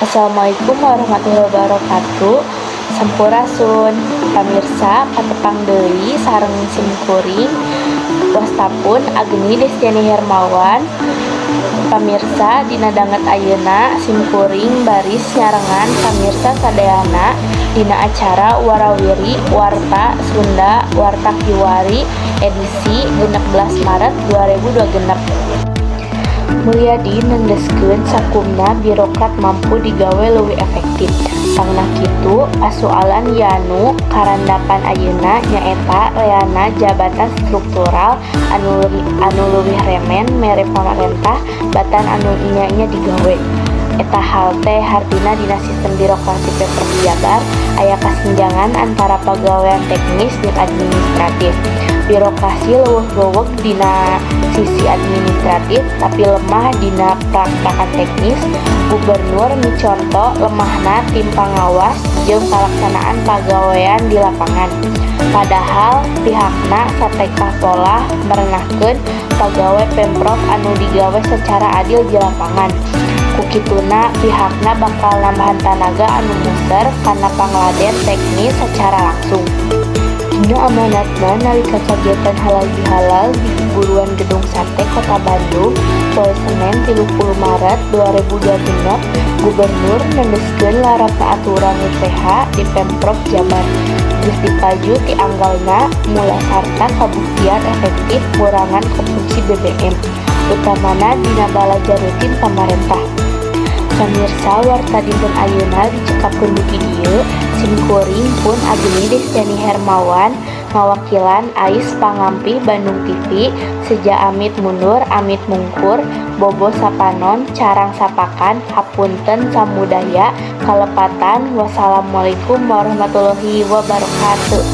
Assalamualaikum warahmatullahi wabarakatuh. Sampurasun pamirsa, patepang deui sareng sim kuring, wasta pun Agni Destiani Hermawan. Pamirsa, dina danget ayeuna sim kuring baris nyarengan pamirsa sadayana dina acara Warawiri Warta Sunda Warta Kiwari edisi 16 Maret 2026. Mulyadi nendeskeun sakumna birokrat mampu digawe leuwih efektif. Pangna kitu, pasualan yanu karandapan ayeuna nyaeta reana jabatan struktural anu leuwih remen mere pamarentah batan anu nya-nya digawe. Eta hal teh hartina dina sistem birokrasi Pemprov Jabar aya kasenjangan antara pagawean teknis jeung administratif. Birokrasi leuwih goweg dina sisi administratif tapi lemah dina prak-prakan teknis. Gubernur miconto lemahna tim pangawas jeung palaksanaan pagawean di lapangan. Padahal pihakna satekah polah merenahkeun pagawe Pemprov anu digawe secara adil di lapangan. Kukituna pihakna bakal nambahan tanaga anu muser kana pangladen teknis secara langsung. Dina amanatna nalika kagiatan Halal Bihalal di Guruan Gedung Sate, Kota Bandung, poe Senen 30 Maret 2026, Gubernur nendeskeun larapna aturan WPH di Pemprov Jabar geus dipaju ti anggalna mula sarta kabuktian efektif ngurangan konsumsi BBM, utamana dina balaja rutin pamarentah. Pamirsa, warta dinten ayeuna dicekapkeun dugi dieu. Sim kuring pun Agni Destiani Hermawan ngawakilan Ais Pangampih Bandung TV, seja amit mundur, amit mungkur, bobo sapanon, carang sapakan, hapunten samudaya kalepatan. Wassalamualaikum warahmatullahi wabarakatuh.